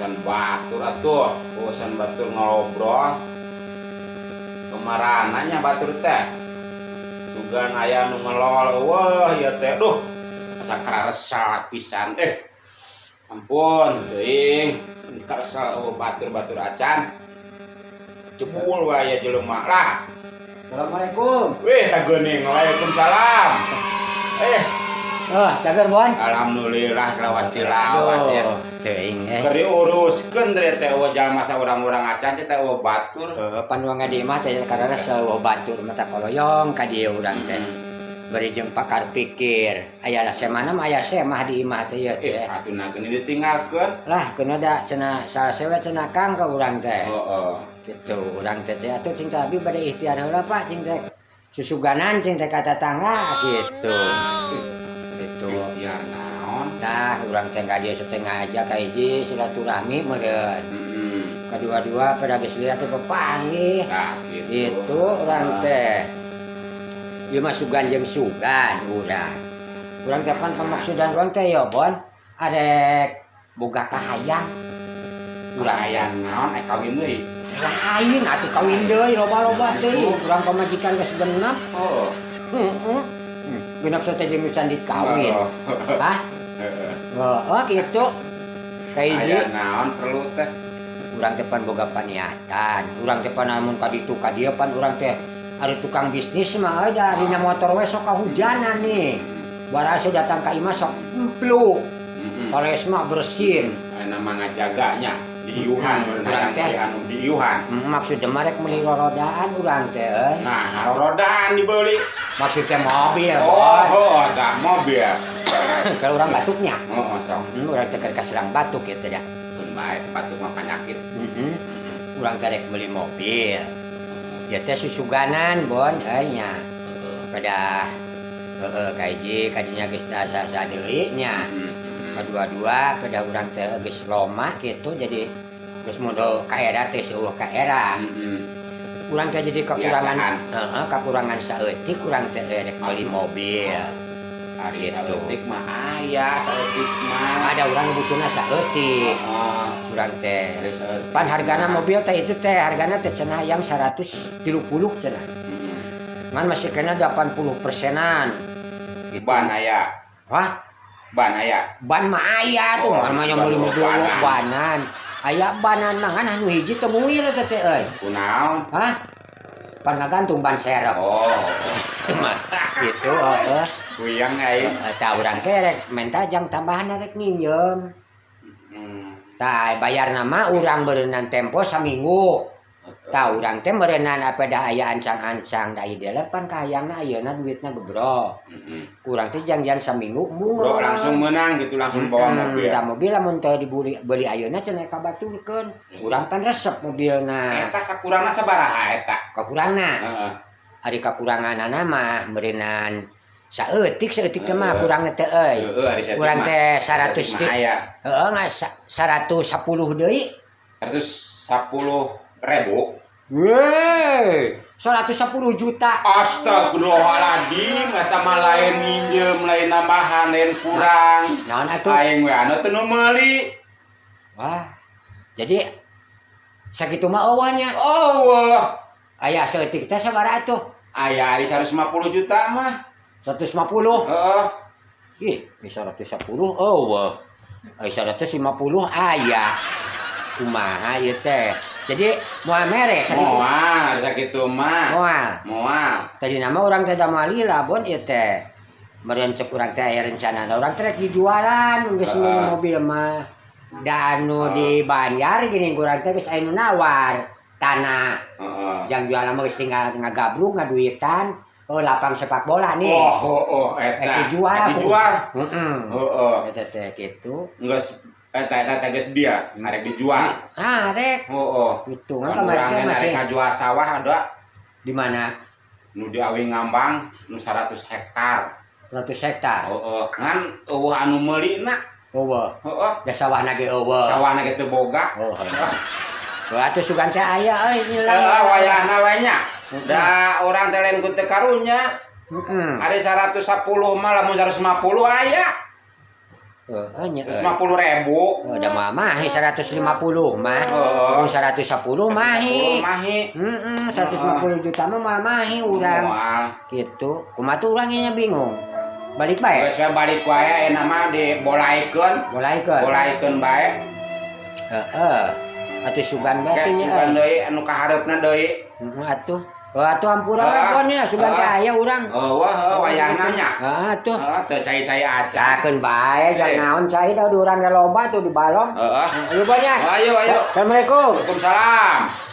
Urusan batur atuh, urusan batur ngobrol. Kemarananya batur teh? Sugan aya nu ngelol, wah ieu teh, duh. Asa karasa pisan eh. Ampun, teuing. Karasa euweuh batur-batur acan. Jebul wae aya jelema lah. Assalamualaikum. Wih, tah geuning. Waalaikumsalam. Eh, Oh, cager, Bon. Alhamdulillah, selawas tilawas ya. Teuing eh. Keur diuruskeun teh teh euweuh jalma saurang-urang acan teh teh euweuh batur. Heuh, pan urang di imah teh karena euweuh batur mata koloyong ka dieu urang teh. Bari jeung pakar pikir. Aya semana mah aya semah di imah teh ieu Eh, teh. Atuh na geuning ditinggalkeun. Lah, keuna da cenah salah cenah Kang ka urang teh. Heeh. Gitu, urang teh teh atuh cing teh abi bade ikhtiar heula, Pak, cing teh. Susuganan cing teh ka tetangga gitu. Gitu. Ikhtiar naon? Nah, urang teh ka dieu teh ngajak ka hiji silaturahmi meureun. Kedua-dua pada geus lihat teh pepanggih. Nah, gitu. Itu urang teh. Ieu mah sugan jeung sugan urang. Urang teh pan pemaksudan urang teh ya, Bon, arek boga kahayang. Urang aya naon eh kawin deui? Lain atuh kawin deui, loba-loba teh. Urang pamajikan geus genep. Oh. Heeh. Genep teh jeung can dikawin. Oh. Hah? Heeh. Oh, gitu. Kahiji Aya naon perlu teh? Urang teh pan boga paniatan. Urang teh pan amun ka ditu ka dieu pan urang teh ari tukang bisnis mah ada dina motor we sok kahujanan nih. Baraso datang ka imah sok emplu. Sales mah bersin. Aya mah ngajaganya diiuhan Urang hayang teh. Beli anu diiuhan. Maksudna mah rek meuli rorodaan urang teh euy. Nah, rodaan dibeli. Maksudnya mobil. Oh, Bon. oh, tah mobil. Kalau urang batuknya. Oh, sok. Urang teh keur kaserang batuk ya teh dah. Keun bae batuk mah penyakit. Heeh. Urang teh rek meuli mobil. Ya teh susuganan, Bon, euy nya. Pada heeh kahiji kadinya geus teu asa deui nya. Kadua-dua pada urang teh geus loma gitu, jadi geus modal ka era teh seueuh ka era. Urang teh jadi kekurangan Biasaan. Heeh, kakurangan saeutik urang teh rek meuli mobil. Ari Gitu. saeutik mah aya, saeutik mah. Ada urang butuhna saeutik. Heeh. Urang teh. Ari saeutik. Pan hargana mobil teh itu teh hargana teh cenah yang 130 cenah. Ngan masih kena 80 persenan. Gitu. Ban aya. Hah? Ban aya. Ban mah aya tuh, Oh, mah namanya ban meuli mobil banan. Banan. Aya banan mah ngan anu hiji teu muir teh teh euy. Kunaon? Hah? Pan ngagantung ban serep. Oh, Mah gitu heeh. Kuyang aing. Tah urang teh rek menta jang tambahan rek nginjem. Tah bayar nama urang berenang tempo saminggu. Tah urang teh meureunan apa dah aya ancang-ancang da dealer pan kahayangna ayeuna duitna gebro. Urang teh jangjian saminggu embung. Bro langsung menang gitu, langsung bawa mobil. Tah mobil lamun teu dibeli beli ayeuna cenah kabaturkeun. Urang pan resep mobilna. Eta sakurangna sabaraha eta? Kakurangna. Heeh. Ari kakuranganana mah meureunan saeutik saeutik teh mah kurangna teh euy. Heeh, ari saeutik Urang mah. teh 100 Saeutik mah aya. Heeh, nggak 110 deui. 110 ribu. Wey, 110 juta. Astagfirullahaladzim, eta mah lain minjem, lain nambahan, lain kurang. Naon atuh? Aing we anu teu nu meuli. Wah. Jadi sakitu mah euweuh nya. Oh, wah. Aya saeutik teh sabaraha atuh? Aya ari 150 juta mah. 150. Heeh. Ih, 110 euweuh. Aya 150 aya. Kumaha ieu teh? Jadi moal mere sakitu. Moal ari sakitu mah. Moal. Moal. Tadi nama urang teh da moal lila, Bon, ieu teh. Meureun cek urang teh aya rencana urang teh rek dijualan geus mobil mah. Da anu di Banjar gini urang teh geus aya nu nawar tanah. Heeh. Jang jualan mah geus tinggal ngagabruk ngaduitan. Oh, lapang sepak bola nih. Oh, eta. Rek dijual. Rek dijual. Heeh. Heeh. Eta teh kitu. Geus eta eta teh geus dia arek dijual. Ah, rek. Heeh. Gitu kan Kan kamari urang teh ge masih arek ngajual sawah ada di mana? Nu di Awi Ngambang nu 100 hektar. 100 hektar. Heeh. Ngan euweuh anu meulina. Euweuh. Heeh. Da sawahna ge euweuh. Sawahna ge teu boga. Oh. Wah, atuh sugan teh aya euy nilai. Heeh, wayahna we nya. Da urang teh lain ku teu karunya. Heeh. Ari 110 mah lamun 150 aya. Heeh nya. 50 ribu. Udah mah mahi 150 mah. Heeh. Oh, 110 mahi. Mahi. Heeh, 150 juta mah moal mahi urang. Moal. Gitu. Kumaha tuh urang nya bingung. Balik bae. Geus we balik wae enak mah dibolaikeun. Bolaikeun. Bolaikeun bae. Heeh. Atuh sugan bae Kayak nya. Sugan deui anu kahareupna deui. Heeh atuh. Oh, atuh ampura we Heeh. Bon nya, sugan teh aya urang. Oh, wah, heuh, wayahna nya. Heeh atuh. Heeh, teu cai-cai acan. Cakeun bae jangan Eh. naon cai da urang ge loba tuh di balong. Heeh. Ayo Bon ya. Ayo, ayo. Assalamualaikum. Waalaikumsalam.